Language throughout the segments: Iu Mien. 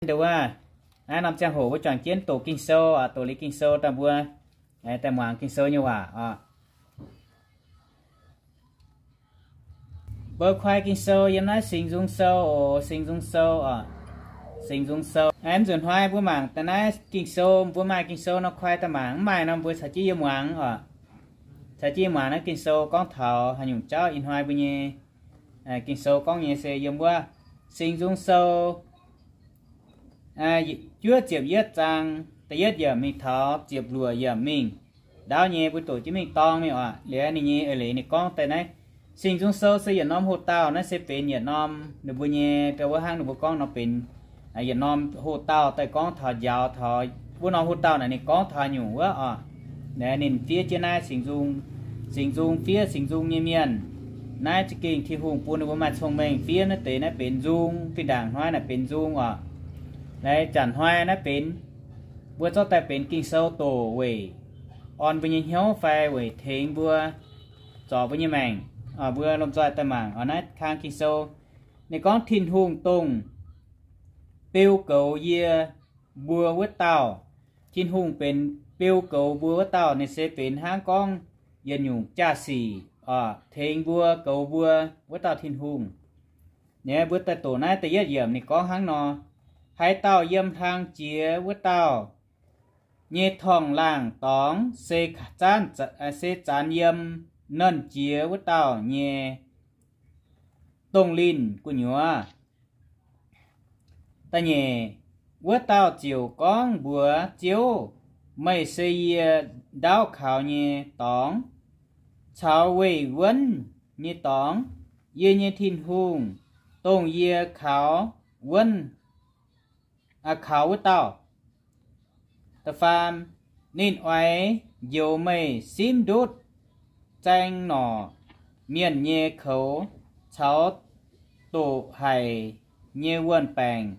Ndo wuov, naaiv norm ziangh hoc mbuo juangc jienv doqc Ging-Sou oc, doqc liuz Ging-Sou daaih mbuo daaih muangx Ging-Sou nyei waac oc. Mbuo koi Ging-Sou yiem naaiv Singx Nzung Sou oc, Singx Nzung Sou oc, Singx Nzung Sou. Aengx nzunc hnoi mbuo mangc daaih naaiv Ging-Sou, mbuo maaih Ging-Sou nor koi daaih mangc, mv maaih nor mbuo caux jienv yie muangx oc. Caux jienv yie muangx naaiv Ging-Sou gorngv taux haaix nyungc jauv. Ih hnoi mbuo nyei Ging-Sou gorngv nyei se yiem wuov Singx Nzung Sou juov ziepc yietv zaang, da'yietv yiemc mingh taux ziepc luoqc yiemc mingh. Ndaauv nyei mbuo doqc jienv mingh dorng mingh oc. Liuz ninh nyei eix leiz ninh gorngv daaih naaiv, Singx Nzung Sou se yietc norm hoc-dauh, naaiv se benx yietc norm ninh mbuo nyei, wuov hnangv ninh mbuo gorngv nor benx yietc norm hoc-dauh daaih gorngv taux njaaux taux wuov norm hoc-dauh naaic ninh gorngv taux nyungc wuov oc. Naaiv ninh fiev jienv naaiv Singx Nzung, Singx Nzung fiev Singx Nzung nyei mienh. Naaiv za'gengh Tin-Hungh bun ninh mbuo maaih cong-mengh fiev naaiv deix, naaiv benx nzung, fih ndaangc hnoi naaic benx nzung oc. Naaiv zanc hnoi naaiv benx, mbuo zorqv daaih benx Ging-Sou doqc weic orn mbuo nyei hnyouv fai weic tengx mbuo zorc mbuo nyei maengc. Mbuo lomh nzoih daaih mangc oc. Naaiv kang Ging-Sou ninh gorngv, Tin-Hungh dongh beu goux yie mbuo wuov dauh. Tin-Hungh benx beu goux mbuo wuov dauh. Ninh se benx hnangv gorngv yietc nyungc jaa-sic oc, tengx mbuo, goux mbuo wuov dauh Tin-Hungh. Naaiv mbuo daaih doqc naaiv da'yietv yiemc ninh gorngv hnangv nor, Haaix dauh yiem hlang jiex wuov dauh nyei torngv-laangh dorngx se zanv, se zanx yiem nernh jiex wuov dauh nyei dongh linh gu'nyuoz. Da'nyeic, wuov dauh ziouc gorngv mbuox Ziouv, Meih se yie ndaauv kaux nyei dorngx caux weih wuonv nyei dorngx, yie nyei Tin-Hungh, dongh yie kaux wuonv, kaux wuov dauh. Da'faam, ninh oix njoux meih simv ndutv zaeng norqc mienh nyei koux caux doqc haic nyei wuon-baengc.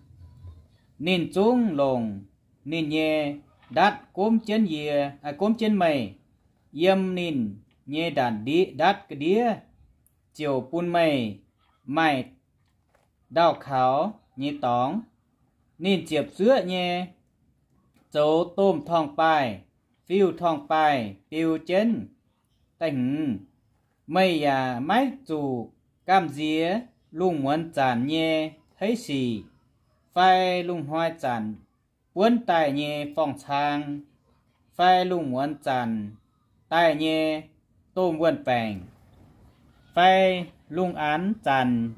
Ninh zungv longc ninh nyei ndatv gomv jienv yie, gomv jienv meih. Yiem ninh nyei ndatv ga'ndiev ziouc bun meih maaih ndaauv kaux nyei dorngx. Ninh ziepc zuoqv nyei zoux domh torngv-baaih, fiuv-torngv-baaih beu jienv. Da'hmz, meih yaac maiv zuqc gamh nziex lungh muonz zanc nyei heiv sic, fai lungh hnoi zanc buonv daaih nyei forng-cang, fai lungh muonz zanc daaih nyei domh wuon-baengc, fai lungh aanx zanc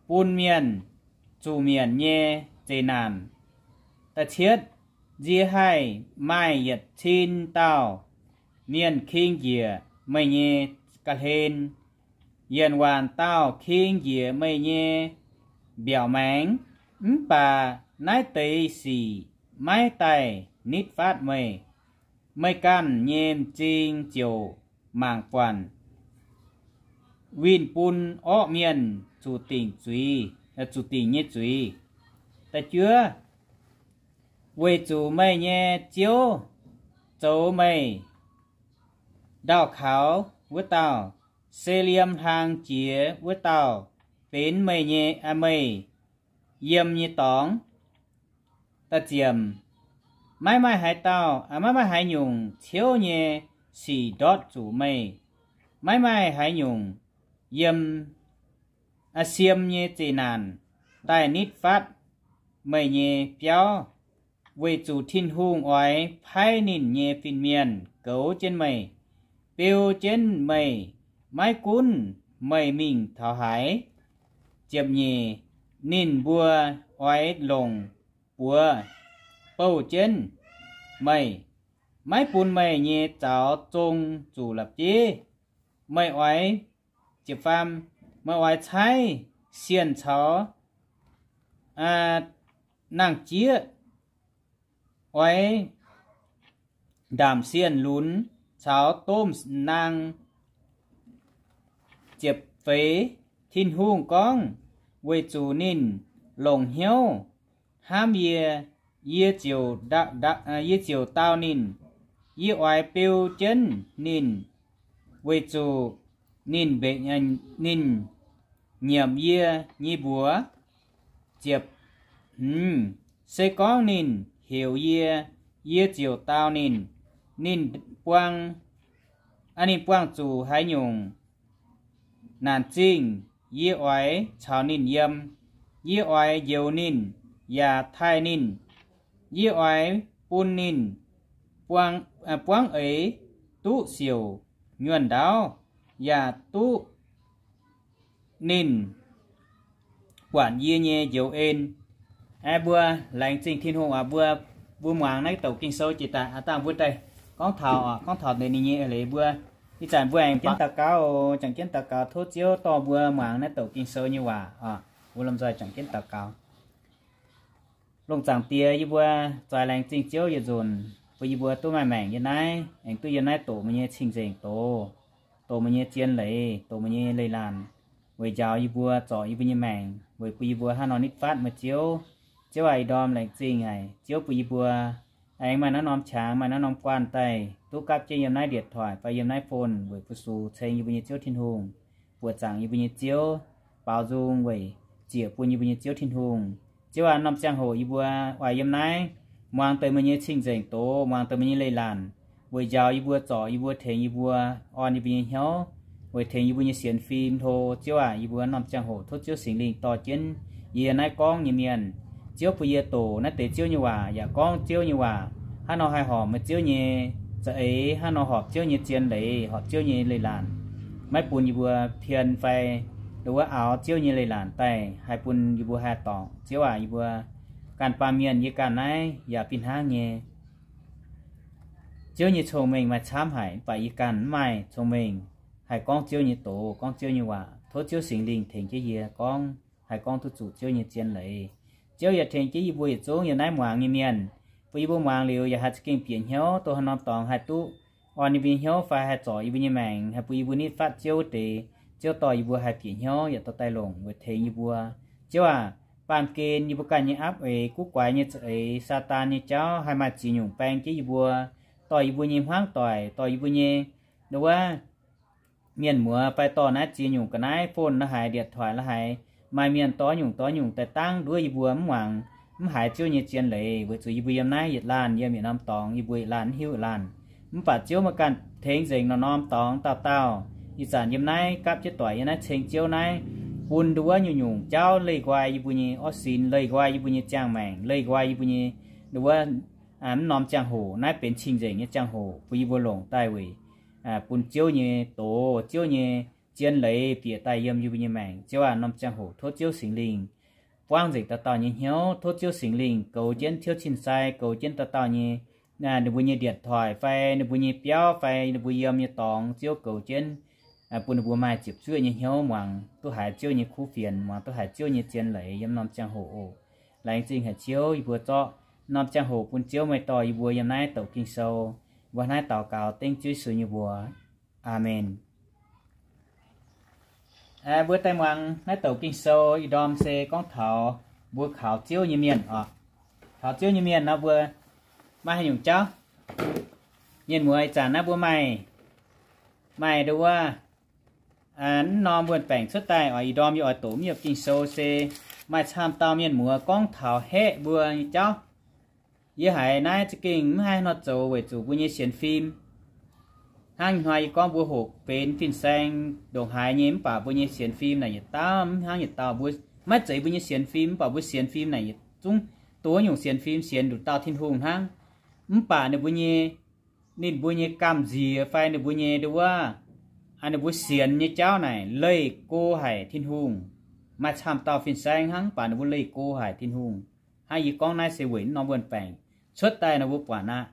bun mienh zuqc mietc nyei zeqc naanc. Da'cietv, nziex haih maaih yietc cin dauh mienh king njiec meih nyei ga'hlen, yienc waanc dauh king njiec meih nyei mbiaauc maengx, mv baac naaiv deix sic maiv daaih nitv fatv meih. Meih ganh nyei m'zing ziouc mangc buatc, winh bun orqv mienh zuqc dingc zuiz, zuqc dingc nyei zuiz. Da'juov, weic zuqc meih nyei Ziouv zoux meih ndaauh kaux wuov dauh, se liemh hlang jiex wuov dauh benx meih nyei, meih yiem nyei dorngx. Da'ziepc, maiv maaih haaix dauh, maiv maaih haaix nyungc ciouv nyei sic ndortv zuqc meih. Maiv maaih haaix nyungc yiem siem nyei zeqc naanc daaih nitv fatv meih nyei biauv, weic zuqc Tin-Hungh oix paaiv ninh nyei fin-mienh goux jienv meih, beu jienv meih, maiv gunv meih mingh taux haaix. Ziepc nyeic, ninh mbuo oix longc buoz bouh jienv meih, maiv bun meih nyei zaux zong zuqc la'bieiv. Meih oix, ziepc faam, meih oix caaiv sienh caux nangh jieqv, oix ndaamc sienh lunx caux domh naang. Ziepc feix, Tin-Hungh gorngv, weic zuqc ninh longc hnyouv hnamv yie, yie ziouc, yie ziouc dau ninh. Yie oix beu jienv ninh, weic zuqc ninh, ninh nyiemc yie nyei mbuox. Ziepc hmz, Se gorngv ninh heuc yie, yie ziouc dau ninh. Ninh buang, ninh buangh zuqc haaix nyungc naanc zingh, yie oix caux ninh yiem. Yie oix njoux ninh yaac taaih ninh. Yie oix bun ninh buangv eix duqv siouc nyuonh ndaauv, yaac duqv ninh buatc yie nyei njoux en. Aeqv, mbuo laengz zingh Tin-Hungh oc. Mbuo, mbuo muangx naaiv douc Ging-Sou jiex daaih, aa, dangh mbuo daaih gorngv taux oc, gorngv taux deix ninh nyei eix leiz mbuo. Ih zanc mbuo aengx juangc jienv daux gaux oc, juangc jienv daux gaux tov Ziouv dorh mbuo muangx naaiv douc Ging-Sou nyei waac oc. Mbuo lomh nzoih juangc jienv daux gaux. Lungh zaangc Diex, yie mbuo zaaix laengz zingh Ziouv yietc nzunc bun yie mbuo duqv maaih maengc yiem naaiv, aengx duqv yiem naaiv doqc meih nyei cing-nzengc doz, doqc meih nyei zien leiz, doqc meih nyei leiz-latc, weic njaaux yie mbuo, zorc yie mbuo nyei maengc, weic bun yie mbuo hnangv nor nitv fatv meih Ziouv. Ziouv aac, ih ndorm laengz zingh haic, Ziouv bun yie mbuo aengx maaih naaiv norm qangx, maaih naaiv norm guanh daaih duqv gapv jienv yiem naaiv điện thoại fai yiem naaiv phone weic fu-sux ceng yie mbuo nyei Ziouv Tin-Hungh, buoqc zaangc yie mbuo nyei Ziouv, baaux nzung weic ziec bun yie mbuo nyei Ziouv Tin-Hungh. Ziouv aac, norm ziangh hoc yie mbuo oix yiem naaiv muangx deix meih nyei cing-nzengc doz, muangx deix meih nyei leiz-latc, weic njaaux yie mbuo, zorc yie mbuo, tengx yie mbuo, orn yie mbuo nyei hnyouv, weic tengx yie mbuo nyei sienx fim hlo. Ziouv aac, yie mbuo norm ziangh hoc tov Ziouv Singx Lingh dorh jienv yie naaiv gorngv nyei mienh. Ziouv bun yie doqc naaiv deix Ziouv nyei waac yaac gorngv Ziouv nyei waac hnangv nor haih horpc meih Ziouv nyei za'eix, hnangv nor horpc Ziouv nyei zien leiz, horpc Ziouv nyei leiz-latc. Maiv bun yie mbuo pien fai nduov wuov aaux Ziouv nyei leiz-latc daaih haih bun yie mbuo haih dorngc. Ziouv aac, yie mbuo ganh baamh mienh yie ganh naaiv yaac fih hnangv nyei. Ziouv nyei cong-mengh maaih camv haic, mv baac yie ganh mv maaih cong-mengh haih gorngv Ziouv nyei doz, gorngv Ziouv nyei waac. Tov Ziouv Singx Lingh tengx jienv yie gorngv, haih gorngv duqv zuqc Ziouv nyei zien leiz. Ziouv yaac tengx jienv yie mbuo yietc zungv yiem naaiv muangx nyei mienh, bun yie mbuo muangx liuz yaac haih za'gengh bieqc hnyouv, dongh haaix norm dorngx haih duqv orn yie mbuo nyei hnyouv fai haih zorc yie mbuo nyei maengc, haih bun yie mbuo nitv fatv Ziouv wuov deix. Ziouv dorh yie mbuo haih bieqc hnyouv yaac dorh daaih longc weic tengx yie mbuo. Ziouv aac, baamh gen yie mbuo ganh nyei apv eix, guv guaix nyei za'eix, Saadaan nyei jauv haih maaih ziex nyungc baeng jienv yie mbuo, dorh yie mbuo nyei hmuangv doic, dorh yie mbuo nyei nduov wuov mienh muoz fai dorh naaiv ziex nyungc ga'naaiv phone la'haic, điện thoại la'haic, maaih mienh dorh nyungc dorh nyungc daaih dangv nduov yie mbuo mv muangx, mv haiz Ziouv nyei zien leiz, weic zuqc yie mbuo yiem naaiv yietc laanh yiem yietc norm dorngx, yie mbuo yietc laanh mv hiuv yietc laanh. Mv baac Ziouv meih ganh tengx nzengc norm-norm dorngx dauh dauh. Ih zanc yiem naaiv gapv jienv doic yiem naaiv ceng Ziouv naaiv, bun nduov wuov nyungc-nyungc jauv leih nqoi yie mbuo nyei orv sin, leih nqoi yie mbuo nyei ziangh maengc, leih nqoi yie mbuo nyei nduov wuov mv norm ziangh hoc. Naaiv benx cing-nzengc nyei ziangh hoc bun yie mbuo longc daaih weic bun Ziouv nyei doz, Ziouv nyei zien leiz bieqc daaih yiem yie mbuo nyei maengc. Ziouv aac, norm ziangh hoc tov Ziouv Singx Lingh buangv nzengc dauh dauh nyei hnyouv. Tov Ziouv Singx Lingh goux jienv, Ziouv Cin-Sai goux jienv dauh dauh nyei, ninh mbuo nyei điện thoại fai ninh mbuo nyei biauv fai ninh mbuo yiem nyei dorngx, Ziouv goux jienv, bun ninh mbuo maaih ziepc zuoqv nyei hnyouv muangx duqv haiz Ziouv nyei kuv fienx, muangx duqv haiz Ziouv nyei zien leiz yiem norm ziangh hoc oc. Laengz zingh haic Ziouv, yie mbuo zorqv norm ziangh hoc bun Ziouv meih dorh yie mbuo yiem naaiv douc Ging-Sou. Mbuo hnangv naaiv daux gaux dengv Ziouv Yesu nyei mbuox. Aamen. Mbuo daaih muangx naaiv douc Ging-Sou ih ndorm se gorngv taux mbuo kaux Ziouv nyei mienh oc. Kaux Ziouv nyei mienh nor mbuo maaih haaix nyungc jauv? Mienh muoz, ih zanc naaiv mbuo maaih, maaih nduov wuov, mv norm wuonh baengc cuotv daaih oc. Ih ndorm yie oix doqc mv yiemc Ging-Sou se maaih camv dauh mienh muoz gorngv taux haeqv mbuo nyei jauv. Yie haiz naaiv za'gengh mv haih nor zoux weic zuqc mbuo nyei sienx fim hnangv hnoi yie gorngv mbuo hoqc benx fin-saeng ndongc haaix nyei, mv baac mbuo nyei sienx fim naaic yietc dauh mv hnangv yietc dauh. Mbuo maiv zeiz mbuo nyei sienx fim, mv baac mbuo sienx fim naaic yietc zungv duqv nyungc sienx fim sienx nduqc dauh Tin-Hungh hnangv. Mv baac ninh mbuo nyei, ninh mbuo nyei gamh nziex fai ninh mbuo nyei nduov wuov, ninh mbuo sienx nyei jauv naaic leih go haic Tin-Hungh. Maaih camv dauh fin-saeng hnangv, mv baac ninh mbuo leih go haic Tin-Hungh. Hnangv yie gorngv naaiv se weic mv norm wuonh baengc cuotv daaih nor mbuo buatc aqv.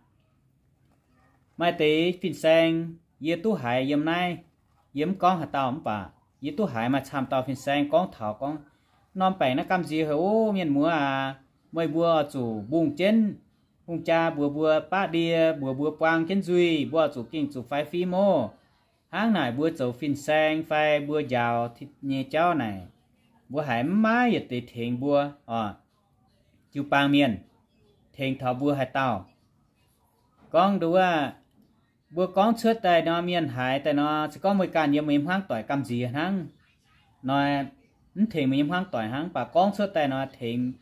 Maaih deix fin-saeng yie duqv haiz yiem naaiv, yie mv gorngv haaix dauh mv baac yie duqv haiz maaih camv dauh fin-saeng gorngv taux gorngv, norm baengc naaiv gamh nziex haic ov, mienh muoz aac. Meih mbuo oix zuqc mbungh jienv hungh jaa mbuox mbuo baqv ndie, mbuox mbuo buang jienv nzuih, mbuo oix zuqc gengh zuqc faix fim ov. Hnangv naaic mbuo zoux fin-saeng fai mbuo njaaux nyei jauv naaic, mbuo haiz mv maaih yietc deix tengx mbuo oc. Jiu-baang mienh tengx taux mbuo haaix dauh? Gorngv nduov wuov, mbuo gorngv cuotv daaih nor, mienh haiz daaih nor, se gorngv meih ganh yiem meih nyei hmuangv doic gamh nziex hnangv nor, mv tengx meih nyei hmuangv doic hnangv, mv baac gorngv cuotv daaih nor tengx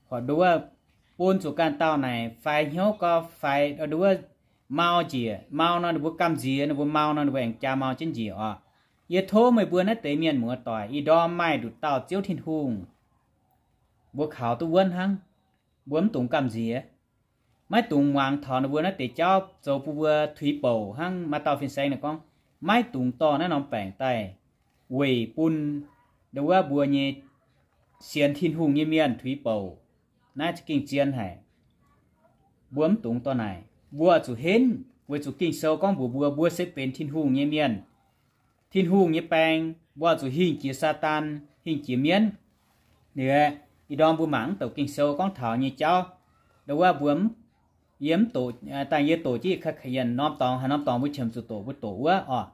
horpc nduov wuov bun zuqc ganh dauh naaic faix hnyouv gau, faix nduov mau njiec, mau nor ninh mbuo gamh nziex, ninh mbuo mau nor ninh mbuo aengx jaa mau jienv njiec oc. Yie tov meih mbuo naaiv deix mienh muoz-doic, ih ndorm maaih nduqc dauh Ziouv Tin-Hungh, mbuo kaux duqv wuonv hnangv. Mbuo mv dungx gamh nziex, maiv dungx muangx taux ninh mbuo naaiv deix jauv zoux bun mbuo tuix bouc hnangv. Maaih dauh fin-saeng ninh gorngv, maiv dungx dorh naaiv norm baengc daaih weic bun nduov mbuo nyei sienx Tin-Hungh nyei mienh tuix bouc. Naaiv za'gengh zien haic. Mbuo mv dungx dorh naaic. Mbuo zuqc henv, weic zuqc Ging-Sou gorngv mbuox mbuo, mbuo se benx Tin-Hungh nyei mienh, Tin-Hungh nyei baeng. Mbuo zuqc hingh jiex Saadaan, hingh jiex mienv. Liuz, ih ndorm mbuo mangc mv douc Ging-Sou gorngv taux nyei jauv, nduov mbuo, yie mv doqc, dangh yie doqc jienv yietc norm dorngx, haaix norm dorngx mbuo qiemx zuqc doqc mbuo doqc wuov oc.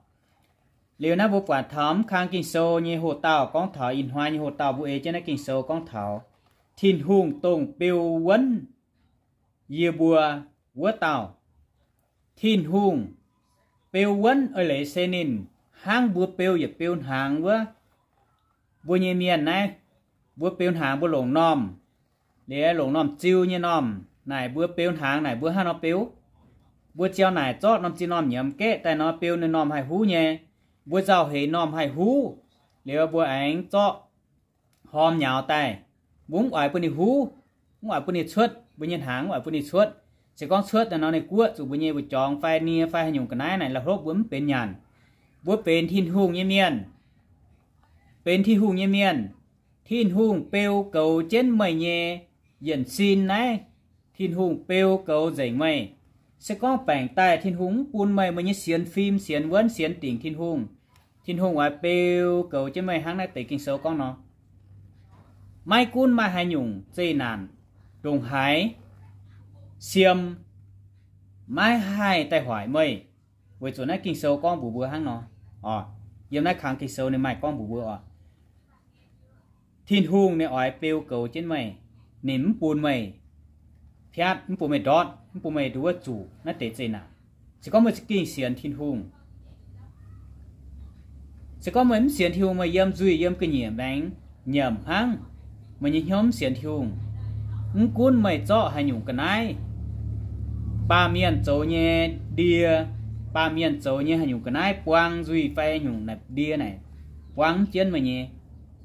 Liuz naaiv mbuo buatc taux mv kang Ging-Sou nyei hoc-dauh gorngv taux ih hnoi nyei hoc-dauh mbuo ei jienv naaiv Ging-Sou gorngv taux Tin-Hungh dongh beu wuonv yie mbuo wuov dauh. Tin-Hungh beu wuonv eix leiz se ninh hnangv mbuo beu yietc beu hnaangx wuov. Mbuo nyei mienh naaiv, mbuo beu hnaangx mbuo longc normh, liuz longc normh ziu nyei normh naaic, mbuo beu hnaangx naaic mbuo hnangv nor beu. Mbuo ziau naaic zorqv norm ziu normh nyiemz gaeqv daaih nor beu ninh normh haih huv nyei. Mbuo nzauh heix normh haih huv, liuz mbuo aengx zorqv horm nyaux daaih. Mbuo mv oix bun ninh huv, mv oix bun ninh cuotv, mbuo nyei hnaangx mv oix bun ninh cuotv. Se gorngv cuotv daaih nor ninh guoqv zuqc mbuo nyei wuov jorngx fai nie fai haaix nyungc ga'naaiv naaic, la'hlopv mbuo mv benx nyanc. Mbuo benx Tin-Hungh nyei mienh, benx Tin-Hungh nyei mienh. Tin-Hungh beu goux jienv meih nyei yienc sin naaiv. Tin-Hungh beu goux nzengc meih. Se gorngv baengc daaih Tin-Hungh mv bun meih, meih nyei sienx fim, sienx wuonv, sienx dingc Tin-Hungh, Tin-Hungh oix beu goux jienv meih hnangv naaiv deix Ging-Sou gorngv nor. Maiv gunv maaih haaix nyungc zeqc naanc, ndongc haaix siem, maiv haih daaih hoic meih, weic zuqc naaiv Ging-Sou gorngv mbuox mbuo hnangv nor. Oc, yiem naaiv kang Ging-Sou ninh maaih gorngv mbuox mbuo oc. Tin-Hungh ninh oix beu goux jienv meih. Ninh mv bun meih piatv, mv bun meih ndortv, mv bun meih nduov zuqc naaiv deix zeqc naanc. Se gorngv meih za'gengh sienx Tin-Hungh, se gorngv meih mv sienx Tin-Hungh, meih yiem nzuih yiem ga'nyiec maengx nyiemc hnangv, meih nyei hnyouv mv sienx Tin-Hungh, mv gunv meih zorqv haaix nyungc ga'naaiv, baamh mienh zoux nyei ndie, baamh mienh zoux nyei haaix nyungc ga'naaiv buang nzuih fai nyungc naaic ndie naaic, buang mv jienv meih nyei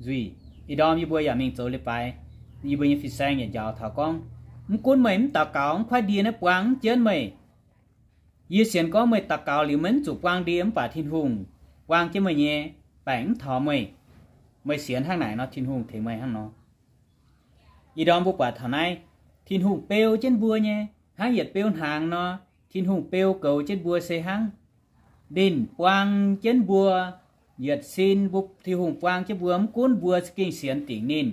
nzuih. Ih ndorm yie mbuo yaac mingh zoux leiz-baaix, yie mbuo nyei fin-saeng yaac njaaux taux gorngv, mv gunv meih mv daux gaux, mv kuaaiv ndie naaiv buang mv jienv meih. Yie sienx gorngv meih daux gaux liuz meih mv zuqc buang ndie, mv baac Tin-Hungh buang jienv meih nyei baengc mv taux meih. Meih sienx hnangv naaic nor, Tin-Hungh tengx meih hnangv nor. Ih ndorm mbuo buatc taux naaiv, Tin-Hungh beu jienv mbuo nyei hnangv yietc beu hnaangx nor. Tin-Hungh beu goux jienv mbuo se hnangv ninh buang jienv mbuo yietc sin. Mbuo, Tin-Hungh buang jienv mbuo mv gunv mbuo za'gengh sienx dingc ninh,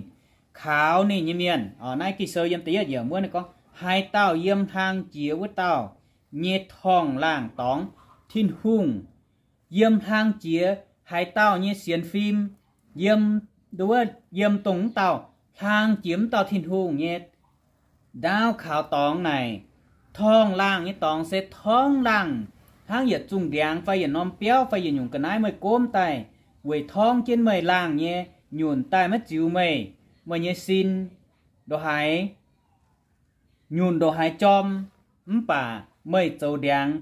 kaux ninh nyei mienh. Naaiv Ging-Sou yiem da'yietv yiemc wuov ninh gorngv, haaix dauh yiem hlang jiex wuov dauh nyei torngv-laangh dorngx. Tin-Hungh yiem hlang jiex haaix dauh nyei sienx fim, yiem, nduov, yiem dongh wuov dauh hlang jiex wuov dauh Tin-Hungh nyei ndaauv kaux dorngx naaic. Torngv-laangh nyei dorngx se torngv laangh hnangv yietc zungh ndiangx fai yietc norm biauv fai yietc nyungc ga'naaiv meih gomv daaih weic torngv jienv meih laangh nyei, nyunc daaih maiv ziux meih, meih nyei sin ndongc haaix nyunc ndongc haaix jorm, mv baac meih zoux ndiangx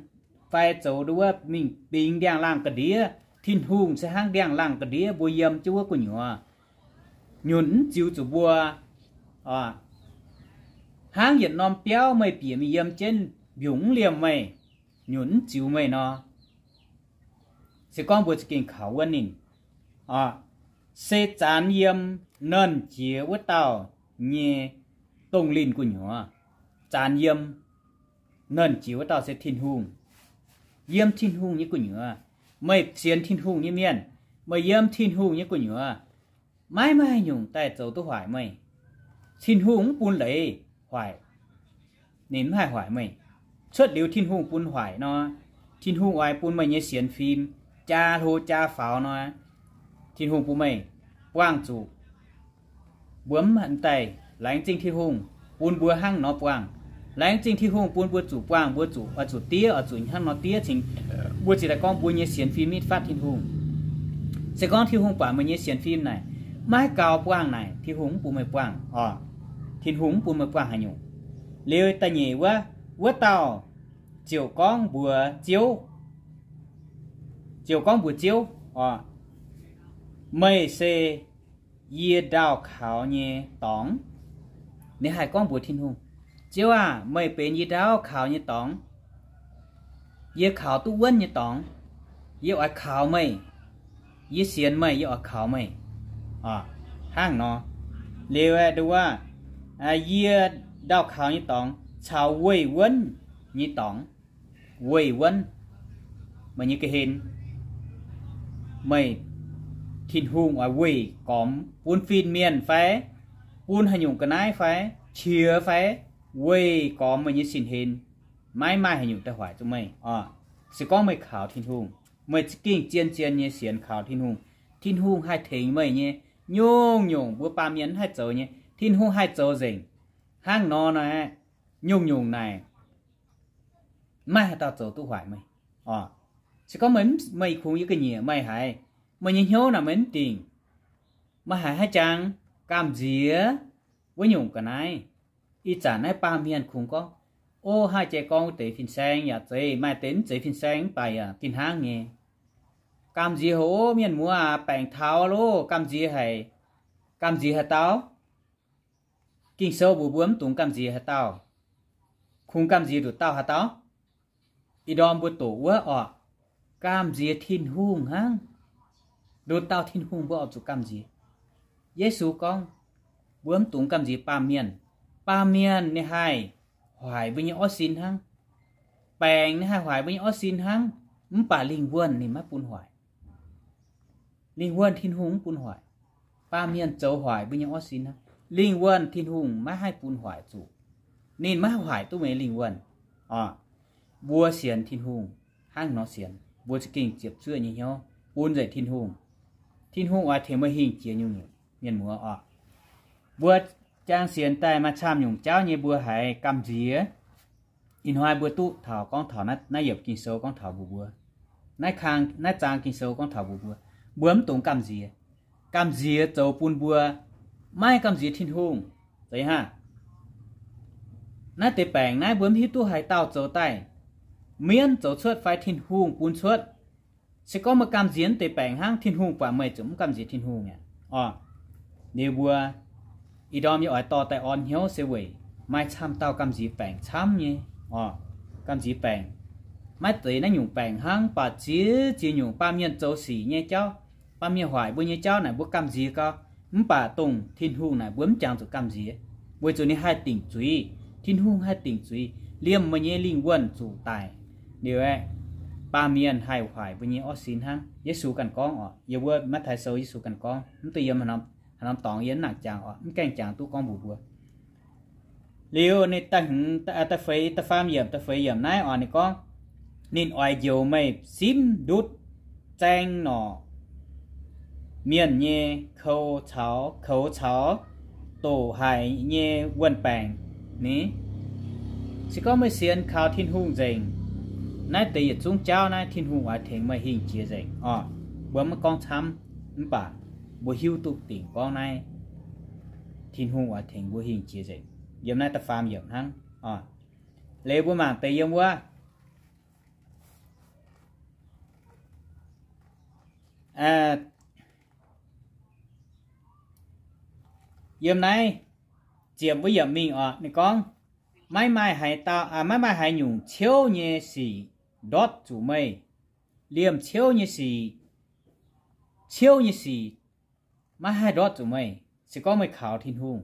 fai zoux nduov mingh bingx ndiangx-laangh ga'ndiev. Tin-Hungh se hnangv ndiangx-laangh ga'ndiev mbuo yiem jienv wuov gu'nyuoz, nyunc mv ziux zuqc mbuo. Hnangv yietc norm biauv meih bieqc mingh yiem jienv mbiungc mv liemh meih, nyunc mv ziux meih nor, se gorngv mbuo za'gengh kaux wuonv ninh. Se zanx yiem nernh jiex wuov dauh nyei dongh linh gu'nyuoz. Zanx yiem nernh jiex wuov dauh se Tin-Hungh. Yiem Tin-Hungh nyei gu'nyuoz, meih sienx Tin-Hungh nyei mienh, meih yiem Tin-Hungh nyei gu'nyuoz, maiv maaih nyungc daaih zoux duqv hoic meih. Tin-Hungh mv bun leiz hoic, ninh mv haih hoic meih. Cuotv liuz Tin-Hungh bun hoic nor, Tin-Hungh oix bun meih nyei sienx fim jaa hlo jaa faaux nor, Tin-Hungh bun meih buangh zuqc. Mbuo mv daaih laengz zingh Tin-Hungh bun mbuo hnangv nor buangh. Laengz zingh Tin-Hungh bun mbuo zuqc buangh, mbuo zuqc oix zuqc diev, oix zuqc hnangv nor diev cingx mbuo ziouc daaih gorngv mbuo nyei sienx fim nitv fatv Tin-Hungh. Se gorngv Tin-Hungh buatc meih nyei sienx fim naaic maiv gaux buangh naaic, Tin-Hungh mv bun meih buangh oc. Tin-Hungh mv bun meih buangh haaix nyungc. Liuz da'nyeic wuov, wuov dauh ziouc gorngv mbuox Ziouv, ziouc gorngv mbuox Ziouv oc, meih se yie ndaauh kaux nyei dorngx. Ninh haih gorngv mbuox Tin-Hungh, Ziouv aah! Meih benx yie ndaauh kaux nyei dorngx. Yie kaux duqv wuonv nyei dorngx. Yie oix kaux meih. Yie sienx meih, yie oix kaux meih. Hnangv nor. Liuz aeqv, nduov, yie ndaauh kaux nyei dorngx caux weih wuonv nyei dorngx, weih wuonv meih nyei ga'hlen. Meih, Tin-Hungh oix weih gormx bun fin-mienh fai bun haaix nyungc ga'naaiv fai qiex fai weih gormx meih nyei sin-hlen, maiv maaih haaix nyungc daaih hoic zuqc meih oc. Se gorngv meih kaux Tin-Hungh, meih za'gengh zien-zien nyei sienx kaux Tin-Hungh, Tin-Hungh haih tengx meih nyei. Nyungc-nyungc mbuo baamh mienh mv haih zoux nyei, Tin-Hungh haih zoux nzengc. Hnangv nor nor, nyungc-nyungc naaic maiv haaix dauh zoux duqv hoic meih oc. Se gorngv meih, meih kungx yie ga'nyiec meih haiz, meih nyei hnyouv naaic meih mv dingc, meih haiz haaix jangx gamh nziex wuov nyungc ga'naaiv. Ih zanc naaiv baamh mienh kungx gorngv, o, haih jai gorngv wuov deix fin-saeng yaac zeiz, maaih deix mv zeiz fin-saeng mv baac yaac fih hnangv nyei. Gamh nziex haic, mienh muoz aac, baengc taux loh, gamh nziex haic. Gamh nziex haaix dauh? Ging-Sou mbuox mbuo mv dungx gamh nziex haaix dauh. Kungx gamh nziex nduqc dauh haaix dauh? Ih ndorm mbuo doqc wuov oc, gamh nziex Tin-Hungh hnangv. Nduqc dauh Tin-Hungh mbuo oix zuqc gamh nziex. Yesu gorngv, mbuo mv dungx gamh nziex baamh mienh. Baamh mienh ninh haih hoic mbuo nyei orv sin hnangv. Baengc ninh haih hoic mbuo nyei orv sin hnangv, mv baac lingh wuonh ninh maiv bun hoic. Lingh wuonh Tin-Hungh mv bun hoic. Baamh mienh zoux hoic mbuo nyei orv sin hnangv. Lingh wuonh Tin-Hungh maiv haih bun hoic zuqc. Ninh maiv haih hoic duqv meih lingh wuonh oc. Mbuo sienx Tin-Hungh hnangv nor sienx, mbuo za'gengh ziepc zuoqv nyei hnyouv bun nzengc Tin-Hungh. Tin-Hungh oix tengx meih hingh jiex nyungc-nyungc, mienh muoz oc. Mbuo jang sienx daaih maaih camv nyungc jauv nyei mbuo haiz gamh nziex. Ih hnoi mbuo duqv taux gorngv taux naaiv, naaiv yiemc Ging-Sou gorngv taux mbuox mbuo, naaiv kang, naaiv zaang Ging-Sou gorngv taux mbuox mbuo, mbuo mv dungx gamh nziex. Gamh nziex zoux bun mbuo maiv gamh nziex Tin-Hungh. Zeiz hnangv. Naaiv deix baengc naaiv mbuo mv hiuv duqv haaix dauh zoux daaih, mienv zoux cuotv fai Tin-Hungh bun cuotv. Se gorngv meih gamh nziex naaiv deix baengc hnangv, Tin-Hungh buatc meih ziouc mv gamh nziex Tin-Hungh mi'aqv oc. Liuz mbuo ih ndorm yie oix dorh daaih orn hnyouv se weic maaih camv dauh gamh nziex baengc camv nyei oc. Gamh nziex baengc, maiv zeiz naaiv nyungc baengc hnangv, baac ziex ziex nyungc baamh mienh zoux sic nyei jauv, baamh mienh hoic mbuo nyei jauv naaic mbuo gamh nziex gau. Mv baac dongh Tin-Hungh naaic mbuo mv jangx zuqc gamh nziex, weic zuqc ninh haih dingc zuiz. Tin-Hungh haih dingc zuiz, liemh meih nyei lingh wuonh zuqc daic. Liuz aeqv, baamh mienh haih hoic mbuo nyei orv sin hnangv. Yesu ganh gorngv oc, yiem wuov Matv^taai Sou Yesu ganh gorngv, mv deix yiem haaix norm dorngx yie mv nangc jangx oc, mv gaengh jangx duqv gorngv mbuox mbuo. Liuz ninh da'hmz, da'feix, da'faam yiemc, da'feix yiemc naaiv oc, ninh gorngv, ninh oix njoux meih simv ndutv zaeng norqc mienh nyei kou caux, koux caux doqc haic nyei wuon-baengc ni. Se gorngv meih sienx kaux Tin-Hungh nzengc, naaiv deix yietc zungv jauv naaiv Tin-Hungh oix tengx meih hingh jiex nzengc oc. Mbuo maiv gorngv camv, mv baac mbuo hiuv duqv dingc gorngv naaiv Tin-Hungh oix tengx mbuo hingh jiex nzengc. Yiem naaiv da'faam yiemc hnangv oc. Liuz mbuo mangc deix yiem wuov yiem naaiv ziepc wuov yiemc mingh oc, ninh gorngv, maiv maaih haaix dauh, maiv maaih haaix nyungc ciouv nyei sic ndortv zuqc meih. Liemh ciouv nyei sic, ciouv nyei sic maiv haih ndortv zuqc meih, se gorngv meih kaux Tin-Hungh.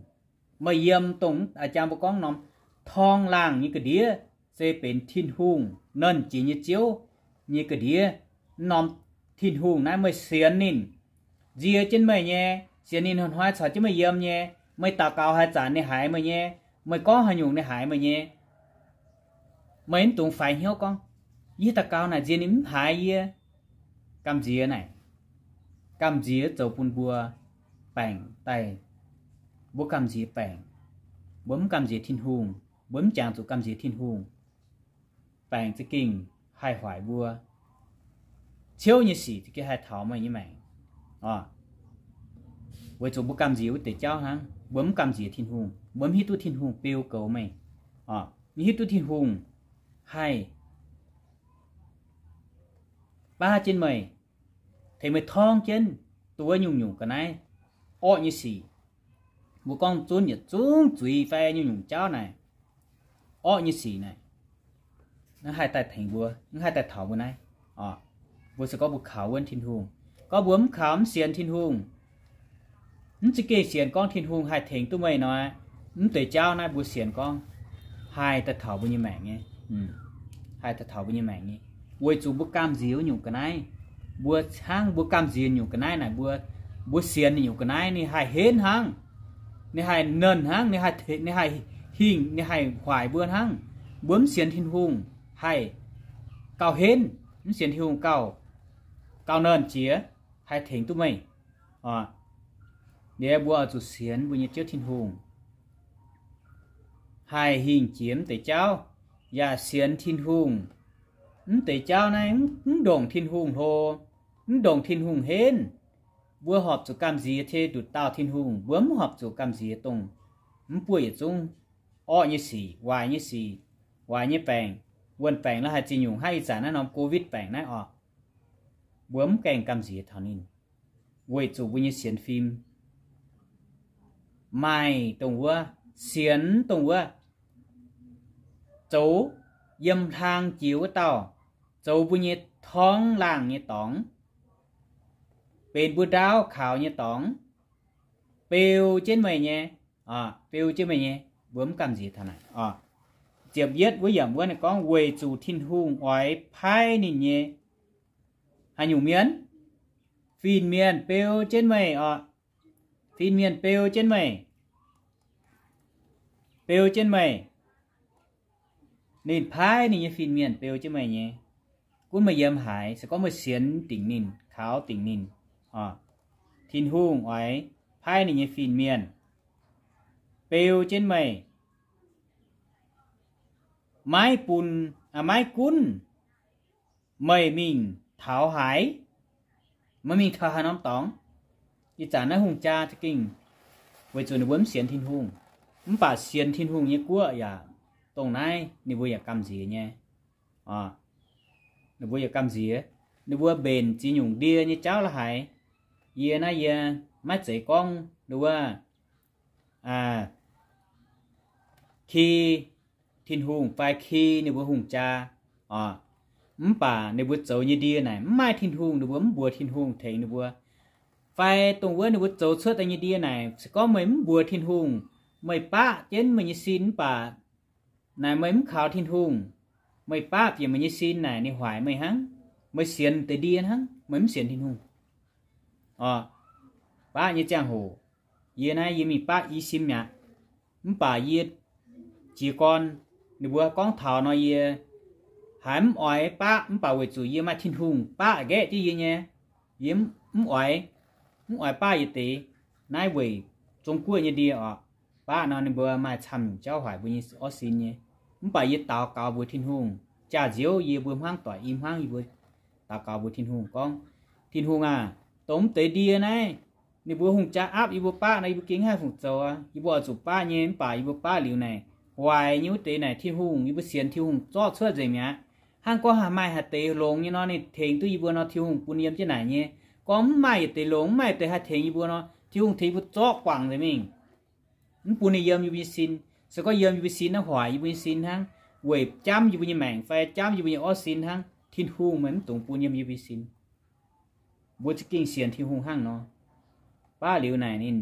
Meih yiem dongh jang mbuo gorngv norm torngv laangh nyei ga'ndiev se benx Tin-Hungh nernh jiex nyei Ziouv nyei ga'ndiev. Norm Tin-Hungh naaiv meih sienx ninh, nzie jienv meih nyei, sienx ninh hnoi-hnoi caux jienv meih yiem nyei. Meih daux gaux haaix zanc ninh haiz meih nyei, meih gorngv haaix nyungc ninh haiz meih nyei. Meih mv dungx faix hnyouv gorngv, yie daux gaux naaic nzie ninh mv haiz yie. Gamh nziex naaic, gamh nziex zoux bun mbuo baengc daaih. Mbuo gamh nziex baengc, mbuo mv gamh nziex Tin-Hungh, mbuo mv jangx zuqc gamh nziex Tin-Hungh, baengc za'gengh haih hoic mbuo. Ciouv nyei sic za'gengh haih taux meih nyei maengc oc. Weic zuqc mbuo gamh nziex wuov deix jauv hnangv, mbuo mv gamh nziex Tin-Hungh, mbuo mv hiuv duqv Tin-Hungh beu goux meih. Hiuv duqv Tin-Hungh haih baav jienv meih, tengx meih torngv jienv duqv wuov nyungc-nyungc ga'naaiv orqv nyei sic. Mbuo gorngv zunv yietc zungv zuiz fai nyungc-nyungc jauv naaic, orqv nyei sic naaic, mv haih daaih tengx mbuo, mv haih daaih taux mbuo naaiv. Mbuo se gorngv mbuo kaux wuonv Tin-Hungh. Gorngv mbuo mv kaux mv sienx Tin-Hungh, mv za'gengh sienx gorngv Tin-Hungh haih tengx duqv meih nor, mv deix jauv naaiv mbuo sienx gorngv haih daaih taux mbuo nyei maengc nyei, haih daaih taux mbuo nyei maengc nyei. Weic zuqc mbuo gamh nziex wuov nyungc ga'naaiv, mbuo hnangv mbuo gamh nziex nyungc ga'naaiv naaic, mbuo, mbuo sienx ninh nyungc ga'naaiv ninh haih henv hnangv, ninh haih nernh hnangv, ninh haih, ninh haih hingh, ninh haih huaaic mbuo hnangv. Mbuo mv sienx Tin-Hungh haih gauh henv, mv sienx Tin-Hungh gauh, gauh nernh jiex haih tengx duqv meih. Liuz mbuo oix zuqc sienx mbuo nyei Ziouv Tin-Hungh haih hingh jiex mv deix jauv, yaac sienx Tin-Hungh. Mv deix jauv naaiv mv ndongc Tin-Hungh hlo, mv ndongc Tin-Hungh henv. Mbuo horpc zuqc gamh nziex tengx nduqc dauh Tin-Hungh, mbuo mv horpc zuqc gamh nziex dongh mv buoqv yietc zungv orqv nyei sic, waaic nyei sic, waaic nyei baengc, wuonh baengc la'haaix ziex nyungc, hnangv ih zanc naaiv norm Covid baengc naaiv oc. Mbuo mv gaengh gamh nziex taux ninh, weic zuqc mbuo nyei sienx fim maaih dongh wuov, sienx dongh wuov, zoux yiem hlang jiex wuov dauh, zoux mbuo nyei torngv laangh nyei dorngx, benx mbuo ndaauv kaux nyei dorngx, beu jienv meih nyei, beu jienv meih nyei. Mbuo mv gamh nziex taux naaic. Ziepc yietv wuov yiemc wuov ninh gorngv, weic zuqc Tin-Hungh oix paaiv ninh nyei haaix nyungc mienh? Fin-mienh beu jienv meih oc. Fin-mienh beu jienv meih, beu jienv meih. Ninh paaiv ninh nyei fin-mienh beu jienv meih nyei. Gunv meih yiem haaix, se gorngv meih sienx dingc ninh, kaux dingc ninh, Tin-Hungh oix paaiv ninh nyei fin-mienh beu jienv meih, maiv bun, maiv gunv meih mingh taux haaix, meih mingh taux haaix norm dorngx. Ih zanc naaiv hungh jaa za'gengh weic zuqc ninh mbuo mv sienx Tin-Hungh, mv baac sienx Tin-Hungh nyei guoqv yaac dongh naaiv ninh mbuo yaac gamh nziex nyei. Ninh mbuo yaac gamh nziex, ninh mbuo mbenc ziex nyungc ndie nyei jauv la'haaix. Yie naaiv yie maiv zeiz gorngv ninh wuov ki Tin-Hungh fai ki ninh mbuo hungh jaa, mv baac ninh mbuo zoux nyei ndie naaic mv maaih Tin-Hungh, ninh mbuo mv mbuox Tin-Hungh tengx ninh mbuo. Fai dongh wuov ninh mbuo zoux cuotv daaih nyei ndie naaic, se gorngv meih mv mbuox Tin-Hungh, meih baqv jienv meih nyei sin mv baac naaic meih mv kaux Tin-Hungh, meih baqv bieqc meih nyei sin naaic ninh huaaic meih hnangv. Meih sienx deix ndie hnangv, meih mv sienx Tin-Hungh. Baqv nyei ziangh hoc, yie naaiv yie mingh baqv i sim mi'aqv. Mv baac yie jiez gorn, ninh mbuo gorngv taux nor yie haiz mv oix baqv, mv baac weic zuqc yie maaih Tin-Hungh baqv nqaeqv jienv yie nyei. Yie mv oix, mv oix baqv yietc deix naaiv weic Zong-Guoqv nyei ndie oc. Baqv nor ninh mbuo maaih camv nyungc jauv huaaic mbuo nyei orv sin nyei. Mv baac yie daux gaux mbuox Tin-Hungh, jaax-nziouv yie mbuo hmuangv doic i hmuangv yie mbuo daux gaux mbuox Tin-Hungh gorngv, Tin-Hungh aah, dongh mv deix ndie naaiv, ninh mbuo hungh jaa aapv yie mbuo baqv nor, yie mbuo gengh mv haih fungc zoux aqv. Yie mbuo oix zuqc baqv nyei, mv baac yie mbuo baqv liuz naaic, waaic nyei wuov deix naaic Tin-Hungh yie mbuo sienx Tin-Hungh zorqv cuotv nzengc mi'aqv. Hnangv gorngv maaih haaix deix longx nyei nor, ninh tengx duqv yie mbuo nor, Tin-Hungh bun yiem jienv naaic nyei. Gorngv mv maaih yietc deix longx, mv maaih yietc deix haih tengx yie mbuo nor, Tin-Hungh tengx yie mbuo zorqv guangc nzengc mingh. Mv bun ninh yiem yie mbuo nyei sin. Se gorngv yiem yie mbuo sin naaiv huaaic yie mbuo nyei sin hnangv, weic jamv yie mbuo nyei maengc fai jamv yie mbuo nyei orv sin hnangv. Tin-Hungh meih mv dungx bun yiem yie mbuo nyei sin. Mbuo za'gengh sienx Tin-Hungh hnangv nor, baqv liuz naaic ninh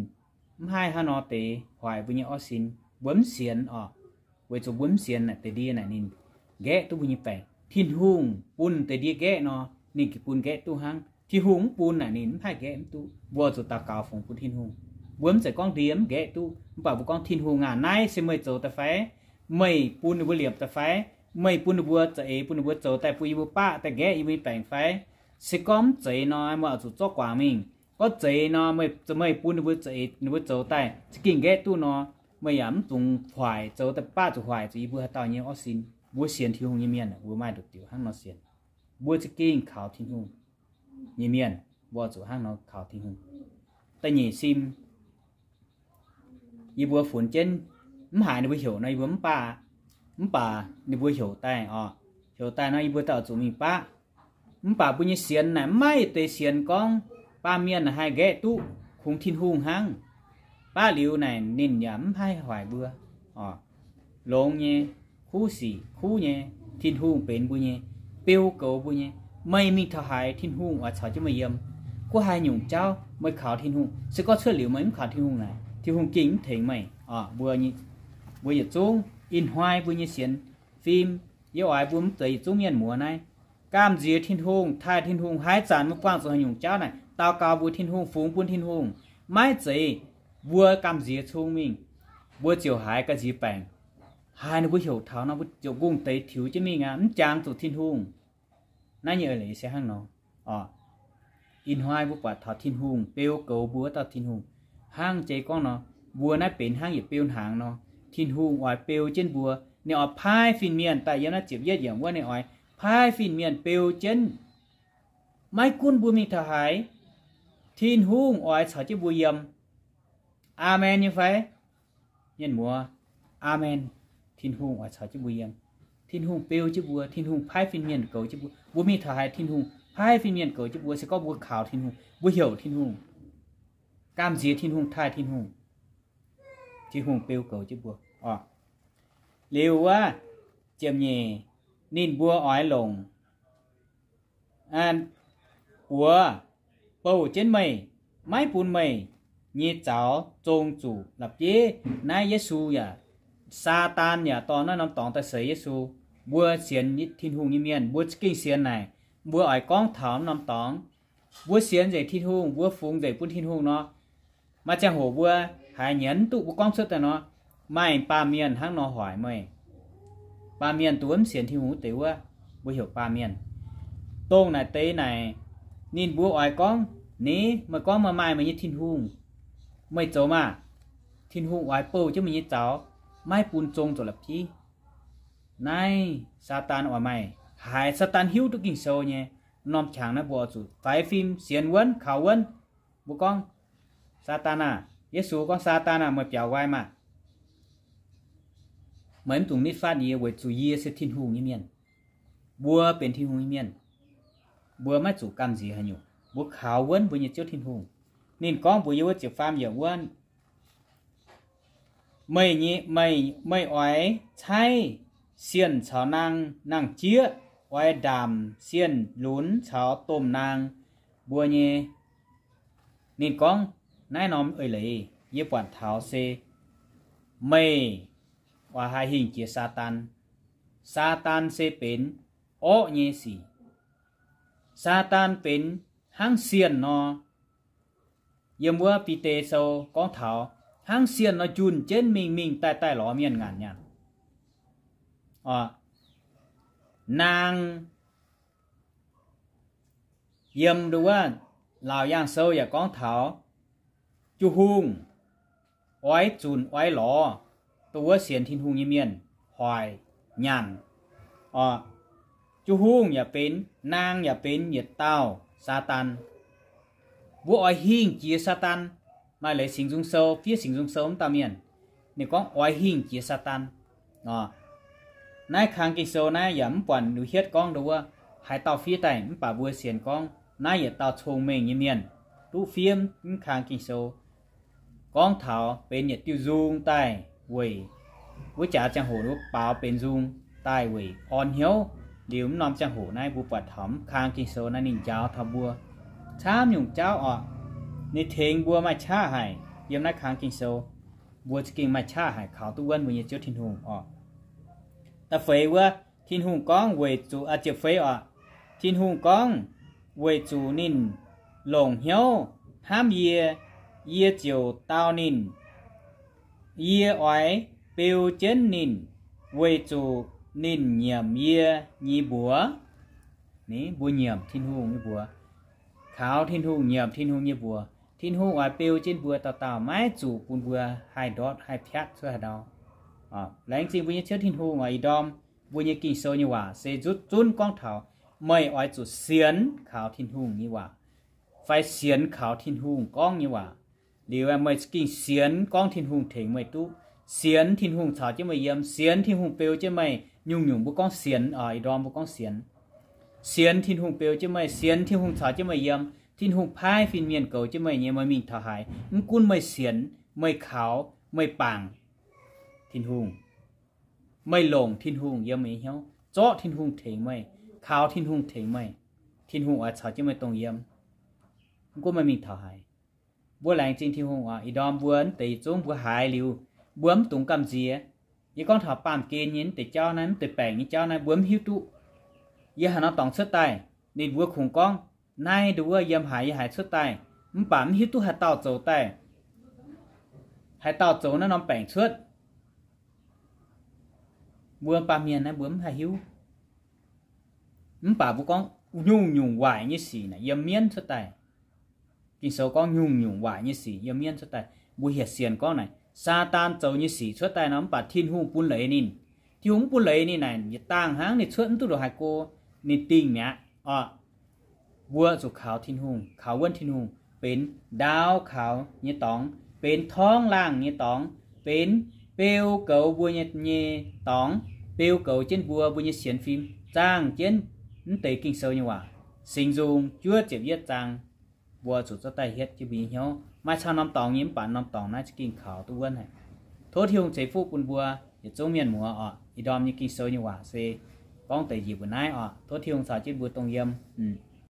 mv haih hnangv nor deix huaaic mbuo nyei orv sin. Mbuo mv sienx oc, weic zuqc mbuo mv sienx naaic deix ndie naaic ninh nqaeqv duqv mbuo nyei baengc. Tin-Hungh bun deix ndie nqaeqv nor, ninh gengh bun nqaeqv duqv hnangv. Tin-Hungh mv bun naaic ninh mv haih nqaeqv mv duqv. Mbuo zuqc daux gaux fungx bun Tin-Hungh. Mbuo mv zeiz gorngv ndie mv nqaeqv duqv, mv baac mbuo gorngv, Tin-Hungh aah, naaiv se meih zoux daaih fai? Meih bun ninh mbuo liepc daaih fai? Meih bun ninh mbuo za'eix bun ninh mbuo zoux daaih bun yie mbuo baqv daaih nqaeqv yie mbuo nyei baengc fai? Se gorngv mv zeiz nor, meih oix zuqc zorqv guangc mingh. Gorngv zeiz nor, meih, meih bun ninh mbuo za'eix ninh mbuo zoux daaih za'gengh nqaeqv duqv nor, meih yaac mv dungx huaaic zoux daaih baqv zuqc huaaic zuqc yie mbuo haaix dauh nyei orv sin. Mbuo sienx Tin-Hungh nyei mienh, mbuo maaih nduqc diuc hnangv nor sienx. Mbuo za'gengh kaux Tin-Hungh nyei mienh, mbuo zuqc hnangv nor kaux Tin-Hungh. Da'nyeic sim, yie mbuo funx jienv mv haiz ninh mbuo heuc nor, yie mbuo mv baqv aqv. Mv baac ninh mbuo heuc daaih oc, heuc daaih nor yie mbuo daaih oix zuqc mingh baqv. Mv baac mbuo nyei sienx naaic maiv maaih deix sienx gorngv baamh mienh haih nqaeqv duqv kungx Tin-Hungh hnangv. Baqv liuz naaic ninh yaac mv haih hoic mbuo oc. Longx nyei, kuv sic kuv nyei, Tin-Hungh benx mbuo nyei, beu goux mbuo nyei. Meih mingh taux haaix, Tin-Hungh oix caux jienv meih yiem. Guv haaix nyungc jauv meih kaux Tin-Hungh, se gorngv cuotv liuz meih mv kaux Tin-Hungh naaic, Tin-Hungh gengh mv tengx meih oc. Mbuo, mbuo yietc zungv ih hnoi mbuo nyei sienx fim, yie oix mbuo mv zeiz yietc zungv mienh muoz naaiv gamh nziex Tin-Hungh, taaih Tin-Hungh. Haaix zanc mbuo buangh zuqc haaix nyungc jauv naaic, daux gaux mbuox Tin-Hungh, fungx bun Tin-Hungh. Maiv zeiz mbuo gamh nziex cong mingh, mbuo ziouc haiz gamh nziex baengc. Haiz ninh mbuo heuc taux nor, mbuo ziouc ngongh deix tiux jienv mingh aqv, mv jangx zuqc Tin-Hungh. Naaiv nyei eix leiz se hnangv nor oc. Ih hnoi mbuo buatc taux Tin-Hungh beu goux mbuo wuov dauh Tin-Hungh hnangv jiex gorngv nor, mbuo naaiv benx hnangv yietc beu hnaangx nor, Tin-Hungh oix beu jienv mbuo. Ninh oix paaiv fin-mienh daaih yiem naaiv ziepc yietv yiemc wuov, ninh oix paaiv fin-mienh beu jienv. Maiv gunv mbuo mingh taux haaix, Tin-Hungh oix caux jienv mbuo yiem. Aamen nyei fai? Mienh muoz, aamen. Tin-Hungh oix caux jienv mbuo yiem. Tin-Hungh beu jienv mbuo, Tin-Hungh paaiv fin-mienh goux jienv mbuo. Mbuo mingh taux haaix, Tin-Hungh paaiv fin-mienh goux jienv mbuo. Se gorngv mbuo kaux Tin-Hungh, mbuo heuc Tin-Hungh, gamh nziex Tin-Hungh, taaih Tin-Hungh, Tin-Hungh beu goux jienv mbuo oc. Liuz wuov, ziepc nyeic, ninh mbuo oix longc buoz bouh jienv meih, maiv bun meih nyei zaux zong zuqc la'bieiv. Naaiv Yesu yaac, Saadaan yaac dorh naaiv norm dorngx daaih seix Yesu. Mbuo sienx Tin-Hungh nyei mienh, mbuo za'gengh sienx naaic, mbuo oix gorngv taux norm dorngx. Mbuo sienx nzengc Tin-Hungh, mbuo fungx nzengc bun Tin-Hungh nor, maaih ziangh hoc mbuo haiz nyienz duqv mbuo gorngv cuotv daaih nor, maaih baamh mienh hnangv nor hoic meih. Baamh mienh dongh wuov mv sienx Tin-Hungh wuov deix wuov, mbuo heuc baamh mienh. Dongh naaic deix naaic, ninh mbuo oix gorngv, Ni, meih gorngv meih maaih meih nyei Tin-Hungh, meih zoux maah! Tin-Hungh oix bouh jienv meih nyei zaux, maiv bun zong zuqc la'bieiv. Naaiv Saadaan oix maaih haaix? Saadaan hiuv duqv Ging-Sou nyei, norm qangx naaiv mbuo oix zuqc faix fim sienx wuonv, kaux wuonv. Mbuo gorngv, Saadaan aah! Yesu gorngv, Saadaan aah! Meih biaux nqoi maah! Meih mv dungx nitv fatv yie, weic zuqc yie se Tin-Hungh nyei mienh. Mbuo benx Tin-Hungh nyei mienh, mbuo maiv zuqc gamh nziex haaix nyungc. Mbuo kaux wuonv mbuo nyei Ziouv Tin-Hungh. Ninh gorngv mbuox yie wuov ziepc faam yiemc wuov, meih nyei, meih, meih oix caaiv sienh caux naang, naang-jieqv, oix ndaamc sienh lunx caux domh naang mbuo nyei. Ninh gorngv naaiv norm eix leiz yie buatc taux se meih oix haih hingh jiex Saadaan. Saadaan se benx orqv nyei sic. Saadaan benx hnangv sienh nor. Yiem wuov Bide Sou gorngv taux hnangv sienh nor njunh jienv mingh mingh daaih daaih lorz mienh ngaanc nyaanh. Naang yiem nduov Laauc Yaangh Sou yaac gorngv taux Ju-hungh oix zunc oix lorz dongh wuov sienx Tin-Hungh nyei mienh hoic nyaanh. Ju-hungh yaac benx, naang yaac benx yietc dauh Saadaan. Mbuo oix hingh jiex Saadaan. Maaih leiz Singx Nzung Sou, fiev Singx Nzung Sou wuov dauh mienh, ninh gorngv oix hingh jiex Saadaan. Naaiv kang Ging-Sou naaiv yaac mv buatc liuz hietv gorngv nduov wuov haaix dauh fiev daaih, mv baac mbuo sienx gorngv naaiv yietc dauh cong-mengh nyei mienh duqv fiev mv kang Ging-Sou gorngv taux benx yietc diuh nzung daaih weic wuov jaax ziangh hoc wuov baaux benx nzung daaih weic orn hnyouv. Liuz mv norm ziangh hoc naaiv mbuo buatc taux mv kang Ging-Sou naaiv ninh njaaux taux mbuo camv nyungc jauv oc. Ninh tengx mbuo maaih qaqv haic yiem naaiv kang Ging-Sou. Mbuo za'gengh maaih qaqv haic kaux duqv wuonv mbuo nyei Ziouv Tin-Hungh oc. Da'feix wuov, Tin-Hungh gorngv weic zuqc, ziepc feix oc, Tin-Hungh gorngv, weic zuqc ninh longc hnyouv hnamv yie, yie ziouc dau ninh. Yie oix beu jienv ninh, weic zuqc ninh nyiemc yie nyei mbuox. Ni, mbuo nyiemc Tin-Hungh nyei mbuox. Kaux Tin-Hungh, nyiemc Tin-Hungh nyei mbuox, Tin-Hungh oix beu jienv mbuo dauh dauh, maiv zuqc bun mbuo haih ndortv haih piatv cuotv haaix ndau. Laengz zingh mbuo nyei Ziouv Tin-Hungh oc. Ih ndorm mbuo nyei Ging-Sou nyei waac se zutv zunv gorngv taux meih oix zuqc sienx kaux Tin-Hungh nyei waac, fai sienx kaux Tin-Hungh gorngv nyei waac. Liuz meih za'gengh sienx gorngv Tin-Hungh tengx meih duqv, Sienx Tin-Hungh caux jienv meih yiem. Sienx Tin-Hungh beu jienv meih. Nyungc-nyungc mbuo gorngv sienx, ih ndorm mbuo gorngv sienx. Sienx Tin-Hungh beu jienv meih. Sienx Tin-Hungh caux jienv meih yiem. Tin-Hungh paaiv fin-mienh goux jienv meih nyei, meih mingh taux haaix, mv gunv meih sienx, meih kaux, meih bangc Tin-Hungh, meih longc Tin-Hungh yiem meih nyei hnyouv, zorqv Tin-Hungh tengx meih, kaux Tin-Hungh tengx meih, Tin-Hungh oix caux jienv meih dongh yiem, mv gunv meih mingh taux haaix. Mbuo laengz zingh Tin-Hungh oc. Ih ndorm mbuo mv deix yietc zungv mbuo haiz liuz, mbuo mv dungx gamh nziex. Yie gorngv taux baamh gen nyei mv deix jauv naaiv, mv deix baengc nyei jauv naaiv, mbuo mv hiuv duqv. Yie haaix norm dorngx cuotv daaih, ninh mbuo kungx gorngv, naaiv nduov yiem haaix yie haaix cuotv daaih, mv baac mv hiuv duqv haaix dauh zoux daaih, haaix dauh zoux naaiv norm baengc cuotv. Mbuo baamh mienh naaiv mbuo mv haih hiuv. Mv baac mbuo gorngv nyungc-nyungc waaic nyei sic naaic yiem mienv cuotv daaih. Ging-Sou gorngv nyungc-nyungc waaic nyei sic yiem mienv cuotv daaih. Mbuo hieh sienx gorngv naaic, Saadaan zoux nyei sic cuotv daaih nor, mv baac Tin-Hungh bun leiz ninh. Tin-Hungh mv bun leiz ninh naaic, yietc dangh hnangv ninh cuotv mv duqv ndongc haaix go, ninh dingh mi'aqv oc. Mbuo zuqc kaux Tin-Hungh, kaux wuonv Tin-Hungh, benx ndaauv kaux nyei dorngx, benx torngv laangh nyei dorngx, benx beu goux mbuo nyei, nyei dorngx, beu goux jienv mbuo, mbuo nyei sienx fim, zaangh jienv mv deix Ging-Sou nyei waac. Singx Nzung juov ziepc yietv zaang, mbuo zuqc zorqv daaih hietv jienv mbuo nyei hnyouv. Maaih camv norm dorngx nyei, mv baac norm dorngx naaiv za'gengh kaux duqv wuonv haic. Tov Tin-Hungh ceix fuqv bun mbuo yietc zungv mienh muoz oc. Ih ndorm nyei Ging-Sou nyei waac se gorngv deix njiec mbuo naaiv oc. Tov Tin-Hungh caux jienv mbuo dongh yiem.